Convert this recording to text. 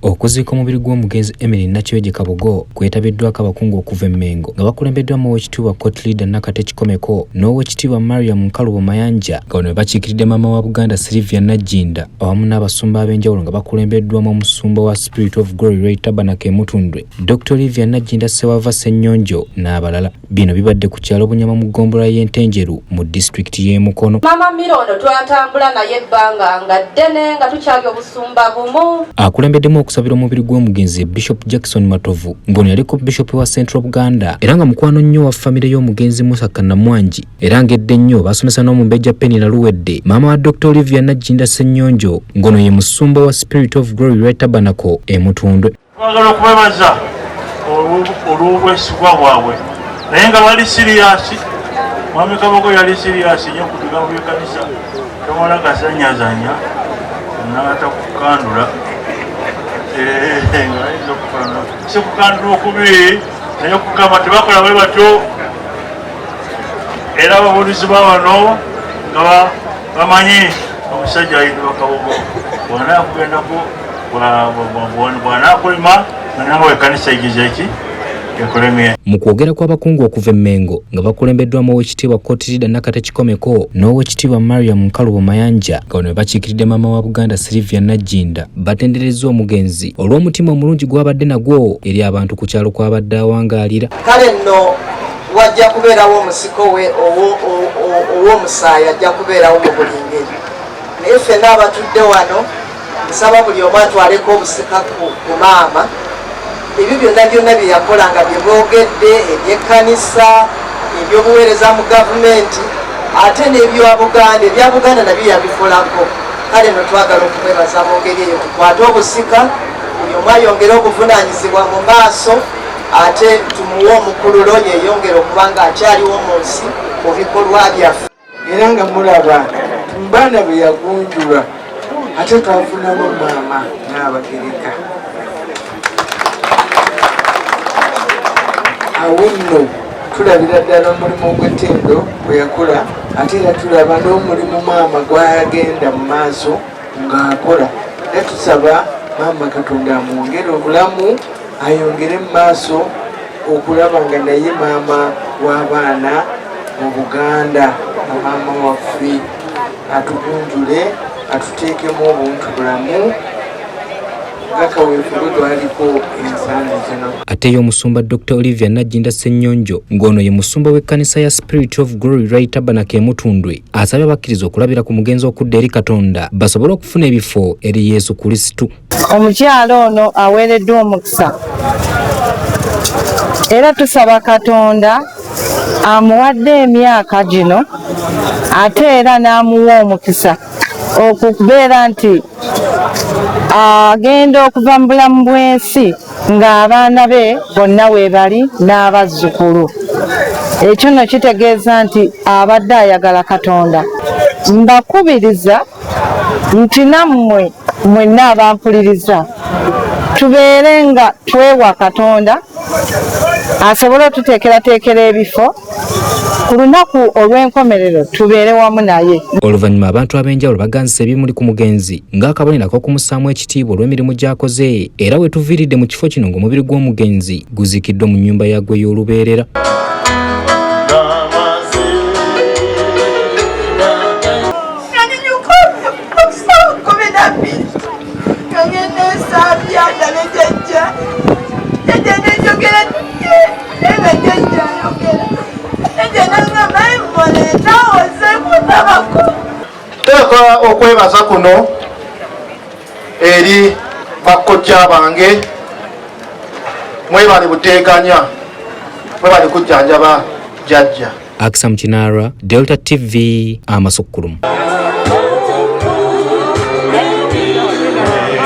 Okuziika omubiri gw'omugenzi Emily Nakiwege Kabugo kwetabiddwako abakungu okuva e Mmengo nga bakulembeddwamu Oweekitiibwa Court Leader Nakate Kikomeko n'Oweekitiibwa Mariam Nkalubo Mayanja nga bano bakiikiridde maama wa Buganda Sylvia Nagginda awamu n'abasumba ab'enjawulo nga bakulembeddwamu omusumba wa Spirit of Glory Ray Tabernacle e Mutundwe Dr. Olivia Nagginda Ssewava Ssennyonjo n'abalala. Bino bibadde ku kyalo Bunyama mu ggombolola y'Entenjeru mu disitulikiti y'e Mukono. Maama Mira ono twatambula naye ebbanga nga ddene nga tukyali obusumba bumu. Akulembeddemu okusabira omubiri gw'omugenzi Bishop Jackson Matovu ng'ono yaliko Bishop wa Central Buganda era nga mukwano nnyo wa famire y'omugenzi Musa Kannamwangi era ng'edda ennyo basomesa n'omumbejja Penina Luwedde maama wa Dr. Olivia Nagginda Ssennyonjo ng'ono ye musumba wa Spirit of Glory Ray Tabernacle e Mutundwe. Twagala okubebaza olw'obwesigwa bwabwe naye nga bali siriyasi. Mwami Kabogo yali siriyasi nnyo ku bigambo by'ekkanisa, tomala gazanyazanya n'atakukandula ng'ayinza okukandula, si kukandula okubi naye okugamba tebakola bwe batyo. Era ababuulizi ba wano nga bamanyi omusajja ayitibwa Kabogo bw'anaakugendako bw'anaakulima nga nawe ekkanisa egize eki ekulemye. Mu kwogera kw'abakungu okuva e Mmengo nga bakulembeddwamu Oweekitiibwa Kotirida Nakate Kikomeko n'Oweekitiibwa Mariam Nkalubo Mayanja nga bano bakiikiridde maama wa Buganda Sylvia Nagginda batenderezza omugenzi olw'omutima omulungi gw'abadde nagwo eri abantu ku kyalo kw'abadde awangaalira. Kale nno wajja kubeerawo omusiko we ow'omusaayi ajja kubeerawo mu buli ngeri, naye ffenna abatudde wano nsaba buli omu atwaleko obusika ku maama. Ebyo byonna byonna bye yakola nga bye boogedde, eby'ekkanisa, eby'obuweereza mu gavumenti, ate n'ebya Buganda, ebya Buganda nabyo yabikolako. Kale nno twagala okumwebaza mu ngeri eyo, tukwate obusika, buli omu ayongere obuvunaanyizibwa mu maaso, ate tumuwe omukululo yeeyongere okuba ng'akyaliwo mu nsi mu bikolwa byaffe. Era nga mulaba mu baana be yagunjula ate twafunamu maama n'Abagereka. Awo nno tulabira ddala omulimu ogw'ettendo gwe yakola, ate era tulaba n'omulimu maama gw'agenda mu maaso ng'akola. Era tusaba maama Katonda amwongere obulamu, ayongere mu maaso okulaba nga naye maama w'abaana mu Buganda, nga maama waffe atugunjule, atuteekemu obuntu bulamu nga kaweefube gwaliko ensangi zino. Ate ye omusumba Dr. Olivia Nagginda Ssennyonjo ng'ono ye musumba w'ekkanisa ya Spirit of Glory Ray Tabernacle e Mutundwe asabye abakkiriza okulabira ku mugenzi okudda eri Katonda basobole okufuna ebifo eri Yesu Kristo. Omukyala ono aweereddwa omukisa era tusaba Katonda amuwadde emyaka gino ate era n'amuwa omukisa okubeera nti agenda okuva mu bulamu bw'ensi ng'abaana be bonna weebali n'abazzukulu. Ekyo nno kitegeeza nti abadde ayagala Katonda. Mbakubiriza nti nammwe mwenna abampuliriza tubeere nga twewa Katonda asobole otuteekerateekera ebifo ku lunaku olw'enkomerero tubeere wamu naye. Oluvannyuma abantu ab'enjawulo baganzisa ebimuli ku mugenzi ng'akabonero ak'okumussaamu ekitiibwa olw'emirimu gy'akoze, era we tuviiridde mu kifo kino ng'omubiri gw'omugenzi guziikiddwa mu nnyumba yaagwo ey'olubeerera. Teeka okwebaza kuno eri bakkojja bange, mwebale buteeganya, mwebale kujjanjaba jjajja. Aksa Mukinaara, Delta TV, amasukkulumu.